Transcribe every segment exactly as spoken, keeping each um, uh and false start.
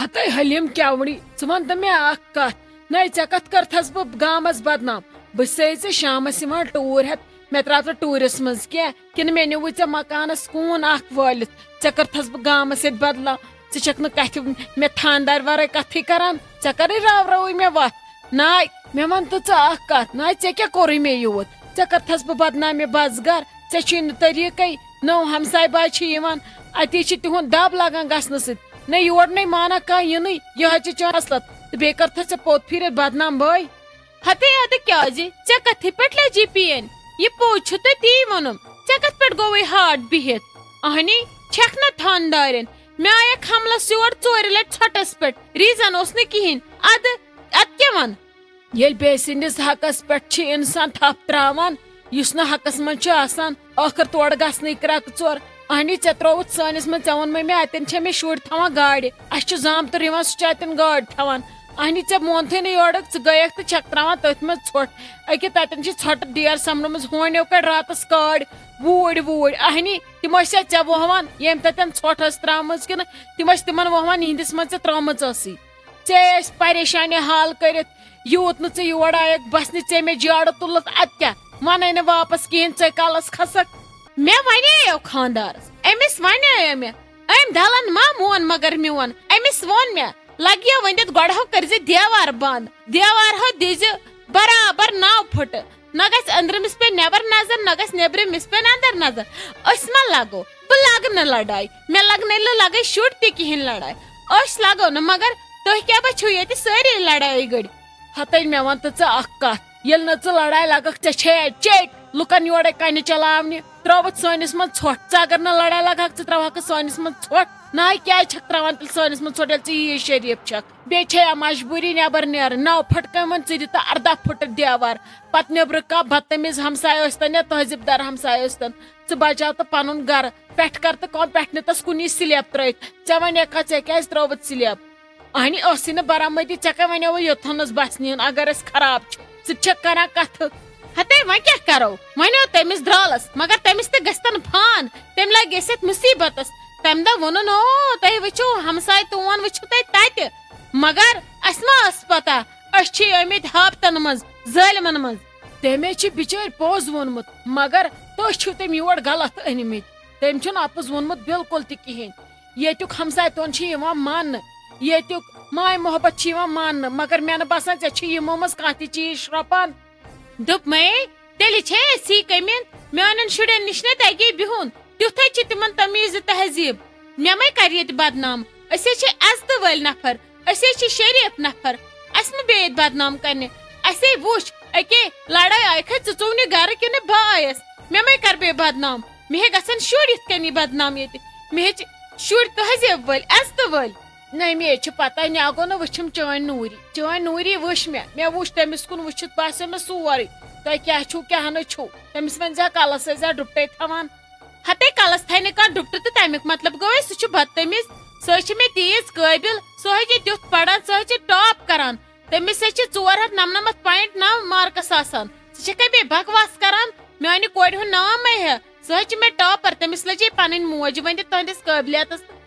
ہتے حلیم کیوڑی، ژٕ وَن تہٕ مےٚ اکھ کتھ۔ نَے، ژےٚ کتھ کٔرتھس بہٕ گامس بدنام؟ بہٕ چھسے ژےٚ شامس یِوان ٹوٗر ہٮ۪تھ، مےٚ ترٛاو ژٕ ٹوٗرس منٛز کینٛہہ، کِنہٕ مےٚ نیوٗوٕے ژےٚ مکانس کوٗن اکھ وٲلِتھ؟ ژےٚ کٔرتھس بہٕ گامس سۭتۍ بدنام؟ ژٕ چھکھ نہٕ کتھِ مےٚ تھاندارِ ورٲے کتھٕے کران، ژےٚ کٔرٕے راو رٲوٕے مےٚ وتھ۔ نَے، مےٚ وَن تہٕ ژٕ اکھ کتھ، نَے ژےٚ کیٛاہ کوٚرُے مےٚ یوٗت؟ ژےٚ کٔرتھس بہٕ بدنامِ بس گرٕ، ژےٚ چھُے نہٕ طریٖقے، نٔو ہمساے باے چھِ یِوان، اتی چھِ تِہُنٛد دب لگان گژھنہٕ سۭتۍ۔ نہ یور نَے مانان کانٛہہ یِنٕے، یہِ حظ چھِ چٲنۍ خصلت۔ تہٕ بیٚیہِ کٔرتھس ژےٚ پوٚت پھیٖرِتھ بدنام بٲے۔ ہتے ہتے کیٛازِ؟ ژےٚ کتھِ پٮ۪ٹھ لجی پین؟ یہِ پوٚز چھُ تہٕ تی ووٚنُم۔ ژےٚ کتھ پٮ۪ٹھ گوٚوُے ہارٹ بِہِتھ؟ اہنی، چھکھ نہ تھاندارٮ۪ن۔ مےٚ آیکھ حملس یور ژورِ لٹہِ ژھۄٹس پٮ۪ٹھ۔ ریزن اوس نہٕ کِہیٖنۍ۔ ادٕ، ادٕ کیٛاہ ون؟ ییٚلہِ بیٚیہِ سٕنٛدِس حقس پٮ۪ٹھ چھِ انسان تھپھ تراوان، یُس نہٕ حقس منٛز چھُ آسان، ٲخٕر تورٕ گژھنٕے کرٛکہٕ ژور۔ اہنی، ژےٚ ترٛووُتھ سٲنِس منٛز، ژےٚ ووٚنمَے مےٚ، اتٮ۪ن چھےٚ مےٚ شُرۍ تھاوان گاڑِ، اسہِ چھُ زامتُر یِوان، سُہ چھُ اتٮ۪ن گٲڑۍ تھاوان۔ اہنی، ژےٚ مونتھٕے نہٕ یورُک، ژٕ گٔیکھ تہٕ چھکھ تراوان تٔتھۍ منٛز ژھۄٹھ۔ أکہِ تتٮ۪ن چھِ ژھۄٹہٕ ڈیر سمبرمٕژ، ہونیو کڑِ راتس کٲڑۍ، ووٗڑۍ ووٗڑۍ۔ اہنی، تِم ٲسیا ژےٚ وۄہوان، ییٚمۍ تتٮ۪ن ژھۄٹھ ٲس ترٲومٕژ، کِنہٕ تِم ٲسۍ تِمن وۄہوان، یِہنٛدِس منٛز ژےٚ ترٲومٕژ ٲسٕے؟ ژےٚ ٲسۍ پریشانی حال کٔرِتھ، یوٗت نہٕ ژٕ یور آیکھ، بس نہٕ ژےٚ مےٚ جیڑٕ تُلُتھ، ادٕ کیٛاہ؟ ونے نہٕ واپس کِہیٖنۍ، ژے کلس کھسکھ۔ مےٚ ونیو خاندارس، أمِس ونیو مےٚ، أمۍ دلن ما مون مگر میون، أمِس ووٚن مےٚ، لگیو ؤنِتھ، گۄڈٕ ہو کٔرزِ دیوار بنٛد، دیوار ہو دیزِ برابر نو پھٕٹہٕ، نہ گژھِ أنٛدرِمِس پٮ۪ٹھ نٮ۪بر نظر، نہ گژھِ نٮ۪برِمِس پٮ۪ٹھ اندر نظر۔ أسۍ ما لگو؟ بہٕ لگہٕ نہٕ لڑایہِ، مےٚ لگنَے نہٕ لگے شُرۍ تہِ کِہیٖنۍ لڑایہِ۔ أسۍ لگو نہٕ، مگر تُہۍ کیٛاہ بہ چھِو ییٚتہِ سٲری لڑایہِ گٔڑۍ؟ ہتے مےٚ وَن تہٕ ژٕ اکھ کتھ، ییٚلہِ نہٕ ژٕ لڑایہِ لگکھ، ژےٚ چھے چیٚٹۍ لُکن یورے کنہِ چلاونہِ، ترٲوتھ سٲنِس منٛز ژھۄٹھ۔ ژٕ اگر نہٕ لڑایہِ لگہکھ، ژٕ ترٛاوہکھ سٲنِس منٛز ژھۄٹھ۔ نہ، کیٛازِ چھکھ ترٛاوان تیٚلہِ سٲنِس منٛز ژھۄٹھ، ییٚلہِ ژٕ ییٖژ شریٖف چھکھ؟ بیٚیہِ چھے یا مجبوٗری نٮ۪بر نیرٕنۍ؟ نو پھٕٹہٕ کٔمۍ ووٚن ژٕ دِ تہٕ ارداہ پھٕٹہٕ دیوار؟ پتہٕ نیٚبرٕ کانٛہہ بدتمیٖز ہمسایہِ ٲسۍتن یا تہذیٖب دار ہمسایہِ ٲسۍتن، ژٕ بچاو تہٕ پنُن گرٕ۔ پٮ۪ٹھٕ کر تہٕ کٲم، پٮ۪ٹھٕ نِتس کُنی سلیب ترٲیِتھ۔ ژےٚ ونے کتھ، ژےٚ کیٛازِ ترٲوٕتھ سلیب؟ اہنی، ٲسٕے نہٕ برآمدی، ژےٚ کمہِ ونے وۄنۍ یوٚتتھنس بس نِیُن، اگر أسۍ خراب چھِ؟ ژٕ تہِ چھکھ کران کتھٕ۔ ہتے وۄنۍ کیٛاہ کرو؟ ونیو تٔمِس درالس، مگر تٔمِس تہِ گژھِ تن فان، تٔمۍ لگہِ گٔژھِتھ مُصیبتس۔ تمہِ دۄہ ووٚنُن، او، تۄہہِ وٕچھِو ہمساے تون، وٕچھِو تُہۍ تتہِ۔ مگر اسہِ ما ٲس پتہ؟ أسۍ چھِ آمٕتۍ ہاپتن منٛز، ظٲلمن منٛز۔ تٔمۍ چھِ بِچٲرۍ پوٚز ووٚنمُت، مگر تُہۍ چھِو تٔمۍ یور غلط أنۍمٕتۍ۔ تٔمۍ چھُنہٕ اپُز ووٚنمُت بالکل تہِ کِہیٖنۍ۔ ییٚتیُک ہمساے تون چھُ یِوان ماننہٕ، ییٚتیُک ماے محبت چھُ یِوان ماننہٕ، مگر مےٚ نہٕ باسان ژےٚ چھُ یِمو منٛز کانٛہہ تہِ چیٖز شرٛۄپان۔ دوٚپمَے، تیٚلہِ چھے أسی کٔمِن؟ میٛانٮ۪ن شُرٮ۪ن نِش نَے تَگہِ بِہُن، تیُتھَے چھِ تِمَن تمیٖز تہذیٖب۔ مےٚ مَے کَرِ ییٚتہِ بدنام، أسۍ ہے چھِ عزتہٕ وٲلۍ نفر، أسۍ ہے چھِ شریٖف نفر، اَسہِ مہٕ بیٚیہِ ییٚتہِ بدنام کَرنہِ۔ اَسے وُچھ، اَکے لڑٲے آیہِ کھے ژٕ ژوٚونہِ گرٕ کِنہٕ بہٕ آیَس؟ مےٚ مَے کَرِ بیٚیہِ بدنام، مےٚ ہے گژھن شُرۍ یِتھ کٔنی بدنام ییٚتہِ۔ مےٚ ہے چھِ شُرۍ تہذیٖب وٲلۍ، عزتہٕ وٲلۍ۔ نہ، مےٚ چھِ پتہ، مےٚ گوٚو نہٕ وٕچھُم چٲنۍ نوٗری۔ چٲنۍ نوٗری وٕچھ مےٚ۔ مےٚ وُچھ تٔمِس کُن وٕچھِتھ باسیو مےٚ سورُے۔ تۄہہِ کیٛاہ چھُو، کیٛاہ نہٕ چھُو۔ تٔمِس ؤنۍ زِ ہا، کلس ٲسۍ زِ ہا ڈُپٹے تھاوان۔ ہتے کلس تھاوِ نہٕ کانٛہہ ڈُپٹہٕ تہٕ تمیُک مطلب گوٚو ہے سُہ چھُ بدتمیٖز۔ سُہ حظ چھِ مےٚ تیٖژ قٲبِل، سُہ حظ چھِ تیُتھ پران، سُہ حظ چھِ ٹاپ کران۔ تٔمِس حظ چھِ ژور ہتھ نمنمتھ پوینٹ نو مارکس آسان۔ ژٕ چھکھے بیٚیہِ بکواس کران؟ میانہِ کورِ ہُنٛد ناو مہ ہےٚ، سُہ حظ چھِ مےٚ ٹاپر، تٔمِس لٔجے پنٕنۍ موج ؤنِتھ تُہنٛدِس قٲبلیتس۔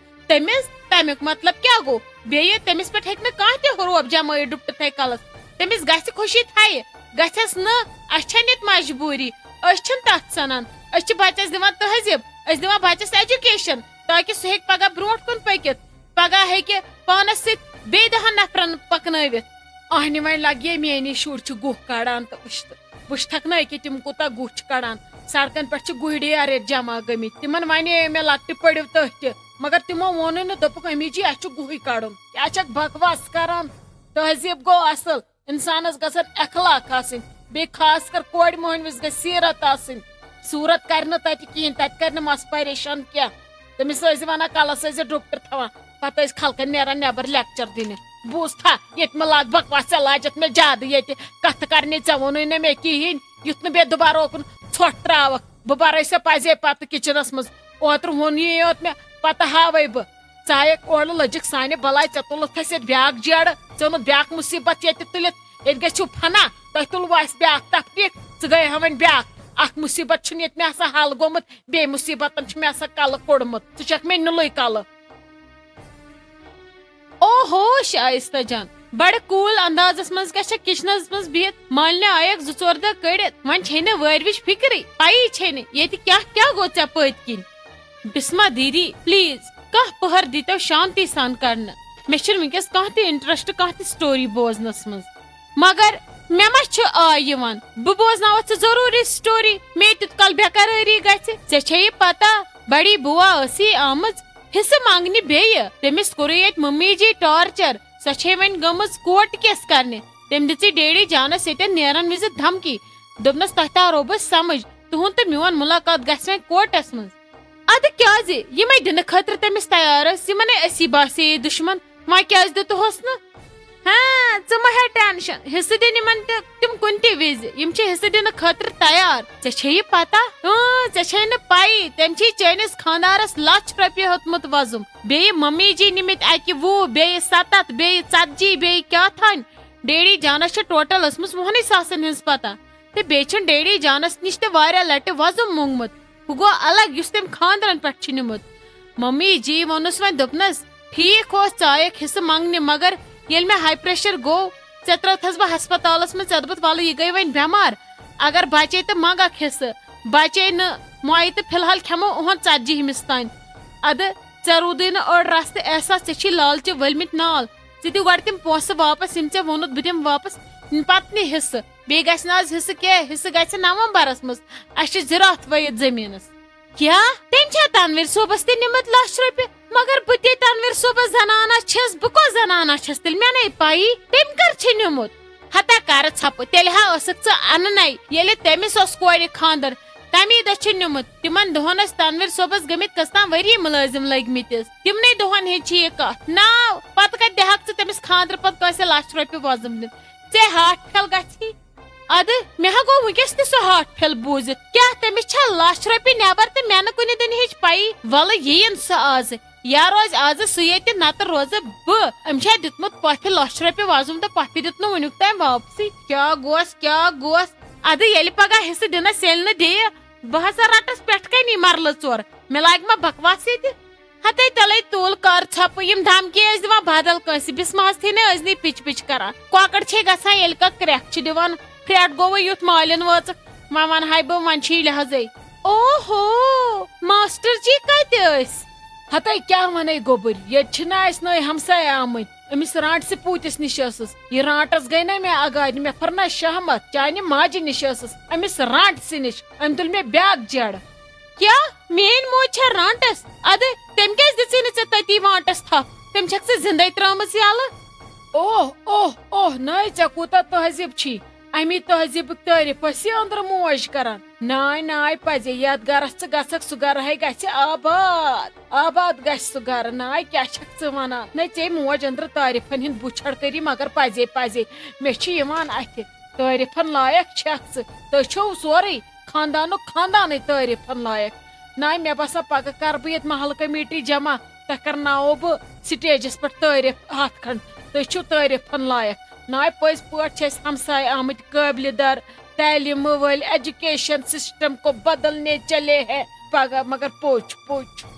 تٔمِس؟ تمیُک مطلب کیٛاہ گوٚو؟ بیٚیہِ تٔمِس پٮ۪ٹھ ہیٚکہِ نہٕ کانٛہہ تہِ روب جمٲیِتھ ڈُپٹہٕ تھے کلس۔ تٔمِس گژھِ خوشی تھایہِ، گژھٮ۪س نہٕ۔ اسہِ چھنہٕ ییٚتہِ مجبوٗری، أسۍ چھِنہٕ تتھ سنان۔ أسۍ چھِ بچس دِوان تہذیٖب، أسۍ دِوان بچس ایجوکیشن، تاکہِ سُہ ہیٚکہِ پگاہ برونٛٹھ کُن پٔکِتھ، پگاہ ہیٚکہِ پانس سۭتۍ بیٚیہِ دہن نفرن پکنٲوِتھ۔ اہنہِ وۄنۍ لگہِ میٲنی شُرۍ چھِ گُہہ کڑان تہٕ وٕچھ تہٕ۔ وٕچھتھکھ نہ أکیاہ تِم کوٗتاہ گُہہ چھِ کڑان۔ سڑکن پٮ۪ٹھ چھِ گُہۍ ڈیرٕ جمع گٔمٕتۍ۔ تِمن ونے مےٚ لۄکٹہِ پٔرِو تُہۍ تہِ، مگر تِمو ووٚنُے نہٕ، دوٚپُکھ، "امی جی، اسہِ چھُ گُہٕے کڑُن۔ کیٛاہ چھکھ بکواس کران؟ تہذیٖب گوٚو اصل، انسانس گژھن اخلاق آسٕنۍ، بیٚیہِ خاص کر کورِ مۄہنوِس گژھِ سیرت آسٕنۍ۔ صوٗرت کرِ نہٕ تتہِ کِہیٖنۍ، تتہِ کرِ نہٕ مس پریشان کینٛہہ۔ تٔمِس ٲسۍ زِ ونان، کلس ٲسۍ زِ ڈُپٹہٕ تھاوان، پتہٕ ٲسۍ خلقن نیران نٮ۪بر لیکچر دِنہِ۔ بوٗزتھا، ییٚتہِ مہ لاگ بکواس، ژےٚ لاجتھ مےٚ زیادٕ ییٚتہِ کتھٕ کرنہِ، ژےٚ ووٚنُے نہ مےٚ کِہیٖنۍ، یُتھ نہٕ بیٚیہِ دُبارٕ اوکُن ژھۄٹھ ترٛاوکھ۔ بہٕ برے ژےٚ پزے پتہٕ کچنس منٛز۔ اوترٕ ووٚن یی یوت مےٚ، پتہٕ ہاوے بہٕ۔ ژٕ آیکھ اورٕ لٔجِکھ سانہِ بلاے، ژےٚ تُلُتھ اَسہِ ییٚتہِ بیٛاکھ جیڑٕ، ژےٚ اوٚنُتھ بیٛاکھ مُصیبت ییٚتہِ تُلِتھ۔ ییٚتہِ گژھِو فنا، تۄہہِ تُلوٕ اَسہِ بیٛاکھ تفریٖق، ژٕ گٔیے ہا وۄنۍ بیٛاکھ۔ اکھ مُصیبت چھُنہٕ ییٚتہِ مےٚ آسان حل گوٚمُت، بیٚیہِ مُصیبتن چھُ مےٚ آسان کلہٕ کوٚڑمُت۔ ژٕ چھکھ مےٚ نِلٕے کلہٕ۔ اوہو شائستہ جان، بڑٕ cool اندازس منٛز کیٛاہ چھےٚ کچنس منٛز بِہِتھ مالنہِ آیکھ زٕ ژور دۄہ کٔڑِتھ؟ وۄنۍ چھے نہٕ وٲروِچ فکرٕے، پَیی چھے نہٕ ییٚتہِ کیٛاہ کیٛاہ گوٚو ژےٚ پٔتۍ کِنۍ۔ بسمہ دیدی، please، کانٛہہ پٔہر دیٖتو شانتی سان کڑنہٕ۔ مےٚ چھُنہٕ وٕنکیٚس کانٛہہ تہِ interest کانٛہہ تہِ story بوزنس منٛز۔ مگر مےٚ ما چھُ آے یِوان، بہٕ بوزناوتھ ژٕ ضروٗری story، مے تیُت کال بے قرٲری گژھِ۔ ژےٚ چھے یہِ پتہ، بڑی بوا ٲسی آمٕژ حصہٕ منٛگنہِ بیٚیہِ۔ تٔمِس کوٚرُے ییٚتہِ ممی جی torture، سۄ چھے وۄنۍ گٔمٕژ court case کرنہِ۔ تٔمۍ دِژٕے ڈیڈی جانس ییٚتٮ۪ن نیرن وِزِ دھمکی، دوٚپنس، "تۄہہِ تاروو بہٕ سمجھ، تُہُنٛد تہٕ میون مُلاقات گژھِ وۄنۍ courtس منٛز۔" ادٕ کیازِ؟ یِمے دِنہٕ خٲطرٕ تٔمِس تیار ٲسۍ، یِمنے أسی باسے دُشمن، وۄنۍ کیازِ دیُتہوس نہٕ؟ ہاں، ژٕ مہ ہےٚ tension، حصہٕ دِن یِمن تہِ تِم کُنہِ تہِ وِزِ، یِم چھِ حصہٕ دِنہٕ خٲطرٕ تیار۔ ژےٚ چھے یہِ پتہ؟ اۭں، ژےٚ چھے نہٕ پَیی، تٔمۍ چھے چٲنِس خانٛدارس لچھ رۄپیہِ ہیوٚتمُت وۄزُم، بیٚیہِ ممی جی نِمٕتۍ اکہِ وُہ، بیٚیہِ ستتھ، بیٚیہِ ژتجی، بیٚیہِ کیٛاہ تھانۍ۔ ڈیڈی جانس چھِ total ٲسمٕژ وُہنٕے ساسن ہٕنٛز پتہ، تہٕ بیٚیہِ چھُن ڈیڈی جانس نِش تہِ واریاہ لٹہِ وۄزُم موٚنگمُت۔ ہُہ گوٚو الگ، یُس تٔمۍ خانٛدرن پٮ۪ٹھ چھُ نیوٗمُت۔ ممی جی ووٚنُس وۄنۍ، دوٚپنس، "ٹھیٖک اوس، ژٕ آیکھ حصہٕ منٛگنہِ، مگر ییٚلہِ مےٚ high pressure گوٚو، ژےٚ ترٲوتھس بہٕ ہسپتالس منٛز، ژےٚ دوٚپُتھ، 'ولہٕ، یہِ گٔے وۄنۍ بٮ۪مار، اگر بچے تہٕ منٛگکھ حصہٕ، بچے نہٕ، مۄیہِ تہٕ فی الحال کھٮ۪مو اُہُنٛد ژتجی ہمِس تام۔ ادٕ ژےٚ روٗدُے نہٕ أڑ رستہٕ احساس، ژےٚ چھی لالچہِ ؤلمٕتۍ نال، ژٕ دِ گۄڈٕ تِم پونٛسہٕ واپس، یِم ژےٚ ووٚنُتھ بہٕ دِمہٕ واپس، پتہٕ نہِ حصہٕ۔'" بیٚیہِ گژھِ نہٕ از حصہٕ کینٛہہ، حصہٕ گژھِ نومبرس منٛز۔ اسہِ چھِ زِراعت وٲیِتھ زٔمیٖنس۔ کیٛاہ؟ تٔمۍ چھا تنویر صٲبس تہِ نِمٕتۍ لچھ رۄپیہِ؟ مگر بہٕ تہِ تنویر صٲبس زنانہ چھَس، بہٕ کۄس زنانہ چھَس تیٚلہِ؟ مےٚ نے پَیی، تٔمۍ کر چھِ نیوٗمُت؟ ہتا کر ژھۄپہٕ، تیٚلہِ ہا ٲسٕکھ ژٕ اننَے، ییٚلہِ تٔمِس اوس کورِ خانٛدر۔ تَمی دۄہ چھِ نیوٗمُت۔ تِمن دۄہن ٲسۍ تنویر صٲبس گٔمٕتۍ کٔژتام ؤری مُلٲزم لٔگۍ مٕتِس۔ تِمنٕے دۄہن ہِنٛز چھِ یہِ کتھ۔ ناو، پتہٕ کتہِ دِہکھ ژٕ تٔمِس خانٛدرٕ پتہٕ کٲنٛسہِ لچھ رۄپیہِ وۄزُم دِتھ؟ ژےٚ ہارٹ فیل گژھی۔ ادٕ مےٚ ہا گوٚو وٕنکیٚس تہِ سُہ ہارٹ فیل بوٗزِتھ۔ کیٛاہ تٔمِس چھا لچھ رۄپیہِ نٮ۪بر تہٕ مےٚ نہٕ کُنہِ دُنہِچ پَیی؟ وَلہٕ یِیِن سُہ آزٕ۔ یا روزِ آزٕ سُہ ییٚتہِ، نتہٕ روزٕ بہٕ۔ أمۍ چھا دیُتمُت پۄپھِ لچھ رۄپیہِ وۄزُم تہٕ پۄپھِ دیُت نہٕ وٕنیُک تام واپسٕے۔ کیٛاہ گوس، کیٛاہ گوس؟ ادٕ ییٚلہِ پگاہ حصہٕ دِنس ییٚلہِ نہٕ دِیہِ، بہٕ ہسا رٹس پٮ۪ٹھ کَنی مرلہٕ ژور۔ مےٚ لاگہِ ما بکواس ییٚتہِ؟ ہتے تیٚلے تُل کر ژھۄپہٕ، یِم دھمکی ٲسۍ دِوان بدل کٲنٛسہِ، بسمہ ہس تھی نہٕ ٲسۍ نٕے پِچ پِچ کران۔ کۄکر چھے گژھان ییٚلہِ کانٛہہ کرٛٮ۪کھ چھِ دِوان، پھرٛٹھ گوٚوُے یُتھ مالٮ۪ن وٲژٕکھ، وۄنۍ ونہٕ ہاے بہٕ، وۄنۍ چھُے لحاظے۔ اوہو، ماسٹر جی کتہِ ٲسۍ؟ ہتے کیٛاہ ونے گوٚبٕرۍ، ییٚتہِ چھِنہٕ اَسہِ نٔے ہمساے آمٕتۍ۔ أمِس رانٛٹسہِ پوٗتِس نِش ٲسٕس۔ یہِ رانٛٹس گٔے نہ مےٚ اگادِ، مےٚ پھٔر نہ شہمت۔ چانہِ ماجہِ نِش ٲسٕس، أمِس رانٛٹسہِ نِش۔ أمۍ تُل مےٚ بیٛاکھ جڑ۔ کیٛاہ؟ میٛٲنۍ موج چھےٚ رانٛٹس؟ ادٕ تٔمۍ کیٛازِ دِژٕے نہٕ ژےٚ تٔتی وانٛٹس تھپھ؟ تٔمۍ چھکھ ژٕ زندے ترٲومٕژ یلہٕ؟ اوہ، اوہ، اوہ، ناے، ژےٚ کوٗتاہ تہذیٖب چھی۔ امی تہذیٖبٕکۍ تعریٖف ٲسی أنٛدرٕ موج کران۔ ناے، ناے، پزے یتھ گرس ژٕ گژھکھ، سُہ گرٕ ہے گژھِ آباد۔ آباد گژھِ سُہ گرٕ۔ ناے، کیٛاہ چھکھ ژٕ ونان؟ نَے، ژے موج أنٛدرٕ تعریٖفن ہٕنٛدۍ بُچھڑ کٔری، مگر پزے، پزے مےٚ چھِ یِوان اتھِ۔ تعریٖفن لایق چھکھ ژٕ۔ تُہۍ چھِو سورُے خاندانُک خاندانٕے تعریٖفن لایق۔ ناے، مےٚ باسان، پگاہ کرٕ بہٕ ییٚتہِ محلہٕ کمیٹی جمع، تۄہہِ کرناوو بہٕ سٹیجس پٮ۪ٹھ تعریٖف ہتھ کھنڈ۔ تُہۍ چھِو تعریٖفن لایق۔ ناے، پٔزۍ پٲٹھۍ چھِ اَسہِ ہمساے آمٕتۍ قٲبلِ در، تعلیٖمہٕ وٲلۍ، ایجوکیشن سسٹم کو بدلنے چلے ہے پگاہ، مگر پوٚز چھُ، پوٚز چھُ۔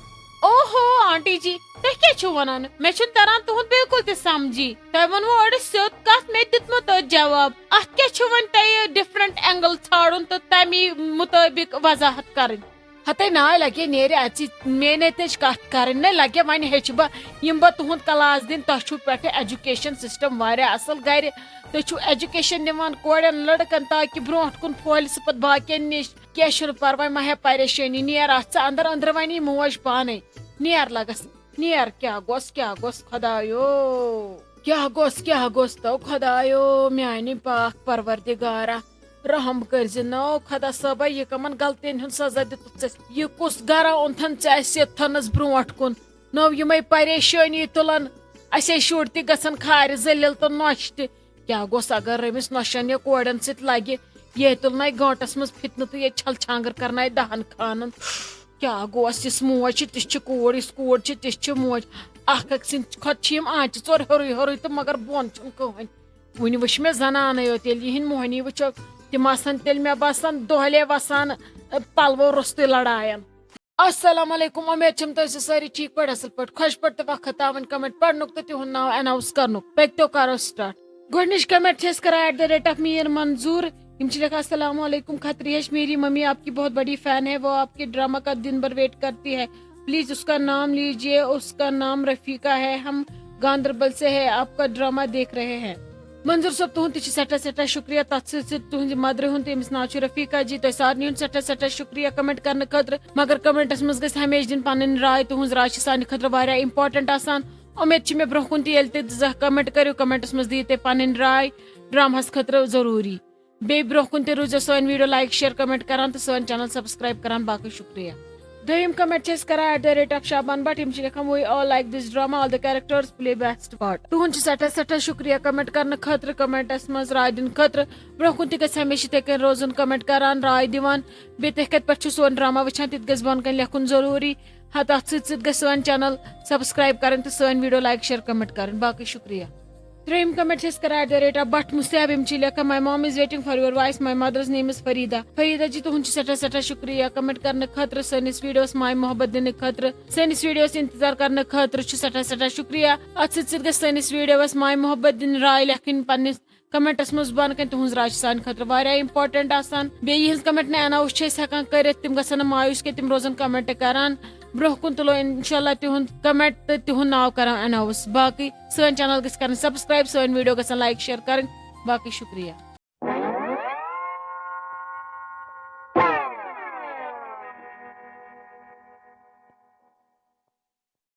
اوہو، آنٹی جی، تُہۍ کیٛاہ چھِو ونان؟ مےٚ چھُنہٕ تران تُہُنٛد بِلکُل تہِ سمجھی۔ تۄہہِ ووٚنوٕ اورٕ سیوٚد کتھ، مےٚ دیُتمو تٔتھۍ جواب۔ اتھ کیٛاہ چھُ وۄنۍ تۄہہِ different angle ژھانڈُن تہٕ تمی مطٲبق وضاحت کرٕنۍ؟ ہتے ناے، لگے نیرِ اژِ میٲنۍ تیٚچ کتھ کرٕنۍ۔ نہ لگے، وۄنۍ ہیٚچھِ بہٕ، یِم بہٕ تُہُنٛد کلاس دِنۍ۔ تۄہہِ چھُو پٮ۪ٹھٕ ایجوکیشن سسٹم واریاہ اصل گرِ۔ تُہۍ چھِو ایجوکیشن دِوان کورٮ۪ن لڑکن، تاکہِ برونٛٹھ کُن پھۄلہِ سُہ پتہٕ باقین نِش۔ کینٛہہ چھُنہٕ پرواے، مہ ہےٚ پریشٲنی، نیر اتھ ژٕ اندر، أنٛدرٕ ونے موج پانے۔ نیر لگس، نیر۔ کیٛاہ گوٚژھ، کیٛاہ گوٚژھ خۄدایو؟ کیٛاہ گوٚژھ، کیٛاہ گوٚژھ تو خۄدایو، میانہِ پاک پروردگارا؟ رحم کٔرۍ زِ۔ نو خۄدا صٲبا، یہِ کمن غلطین ہُنٛد سزا دِتُتھ ژےٚ؟ یہِ کُس گرا اوٚنتھن ژےٚ اسہِ یوٚتتھنس برونٛٹھ کُن؟ نو یِمے پریشٲنی تُلن اسے شُرۍ تہِ گژھن کھارِ ذلیل تہٕ نۄشہِ تہِ۔ کیٛاہ گوٚژھ اگر أمِس نۄشن یا کورٮ۪ن سۭتۍ لگہِ؟ یہِ تُلناے گٲنٹس منٛز فتنہٕ تہٕ ییٚتہِ چھل چھانگر کرناے دہن خانن۔ کیٛاہ گوٚژھ، یِژھ موج چھِ، تِژھ چھِ کوٗر، یِژھ کوٗر چھِ، تِژھ چھِ موج۔ اکھ أکۍ سٕنٛدِ کھۄتہٕ چھِ یِم آنچہِ ژور ہیوٚرُے ہیوٚرُے تہٕ مگر بۄن چھُنہٕ کٕہٕنۍ۔ وُنہِ وٕچھ مےٚ زنانَے یوت، ییٚلہِ یِہِنٛدۍ موہنی وٕچھو، تِم آسَن تیٚلہِ مےٚ باسان دۄہلے وَسان، ٲ، پَلوَو روٚستُے لڑایَن۔ السلام علیکم، امید چھم تُہۍ ٲسِو سٲری ٹھیٖک پٲٹھۍ، اصل پٲٹھۍ، خۄش پٲٹھۍ تہٕ وقت تاوان کمنٹ پرنُک تہٕ تِہُنٛد ناو اناؤنس کرنُک۔ پٔکۍتو کرو سٹارٹ۔ گۄڈٕنِچ کمنٹ چھِ أسۍ کران at the rate of Mir Manzoor۔ یِم چھِ لیکھان، السلام علیکم کھتری ہش، میری ممی آپ کی بہت بڑی فین ہے، وہ آپ کے ڈرامہ کا دن بھر ویٹ کرتی ہے، پلیز اس کا نام لیجیے، اس کا نام رفیقہ ہے، ہم گاندربل سے ہے، آپ کا ڈرامہ دیکھ رہے ہیں۔ منظور صٲب، تُہُنٛد تہِ چھُ سٮ۪ٹھاہ سٮ۪ٹھاہ شُکریہ۔ تَتھ سۭتۍ سۭتۍ تُہٕنٛزِ مَدرِ ہُنٛد تہٕ أمِس ناو چھُ رفیقہ جی۔ تۄہہِ سارنٕے ہُنٛد سٮ۪ٹھاہ سٮ۪ٹھاہ شُکریہ کمنٹ کرنہٕ خٲطرٕ۔ مگر کمنٹس منٛز گژھِ ہمیشہِ دِنۍ پنٕنۍ راے۔ تُہٕنٛز راے چھِ سانہِ خٲطرٕ واریاہ امپورٹنٹ آسان۔ اُمید چھِ مےٚ برونٛہہ کُن تہِ ییٚلہِ تہِ زانٛہہ کمنٹ کٔرِو، کمنٹس منٛز دِیِو تُہۍ پنٕنۍ راے ڈرامہس خٲطرٕ ضروٗری۔ بیٚیہِ برونٛہہ کُن تہِ روٗزِو سٲنۍ ویڈیو لایک، شیئر، کمنٹ کران تہٕ سٲنۍ چینل سبسکرائب کران۔ باقٕے شُکریہ۔ دوٚیِم کمنٹ چھِ أسۍ کران at the rate of Shaban Bhatt۔ یِم چھِ لیکھان، we all like this drama, all the characters play best part۔ تُہُنٛد چھُ سٮ۪ٹھاہ سٮ۪ٹھاہ شُکریہ کمنٹ کرنہٕ خٲطرٕ، کمنٹس منٛز راے دِنہٕ خٲطرٕ۔ برونٛہہ کُن تہِ گژھِ ہمیشہِ یِتھے کٔنۍ روزُن، کمنٹ کران، راے دِوان۔ بیٚیہِ تُہۍ کتہِ پٮ۪ٹھ چھِو سون ڈرامہ وٕچھان، تہِ تہِ گژھِ بۄن کَنۍ لیکھُن ضروٗری۔ ہا، تَتھ سۭتۍ سۭتۍ گژھِ سٲنۍ چینل سبسکرائب کرٕنۍ تہٕ سٲنۍ ویڈیو لایک، شیئر، کمنٹ کرٕنۍ۔ باقٕے شُکریہ۔ ترٛیٚیِم کمنٹ چھِ أسۍ کران at the rate of Bhatt Musab۔ یِم چھِ لیکھان، my mom is waiting for your voice, my mother's name is Farida۔ Farida جی، تُہُنٛد چھُ سٮ۪ٹھاہ سٮ۪ٹھاہ شُکریہ کمنٹ کرنہٕ خٲطرٕ، سٲنِس ویڈیوس ماے محبت دِنہٕ خٲطرٕ، سٲنِس ویڈیوس انتظار کرنہٕ خٲطرٕ چھُ سٮ۪ٹھاہ سٮ۪ٹھاہ شُکریہ۔ اتھ سۭتۍ سۭتۍ گژھِ سٲنِس ویڈیوس ماے محبت دِنۍ، راے لیکھٕنۍ پننِس کمنٹس منٛز بۄن کَنۍ۔ تُہٕنٛز راے چھِ سانہِ خٲطرٕ واریاہ امپورٹنٹ آسان۔ بیٚیہِ یِہٕنٛز کمنٹ نہٕ اناونس چھِ أسۍ ہٮ۪کان کٔرِتھ، تِم گژھن نہٕ مایوس کینٛہہ، تِم روزن کمنٹ کران۔ برونٛہہ کُن تُلو انشاءاللہ تِہُنٛد کمنٹ تہٕ تِہُنٛد ناو کران اناؤنس۔ باقٕے سٲنۍ چینل گژھِ کرٕنۍ سبسکرائب، سٲنۍ ویڈیو گژھن لایک، شیئر کرٕنۍ۔ باقٕے شُکریہ۔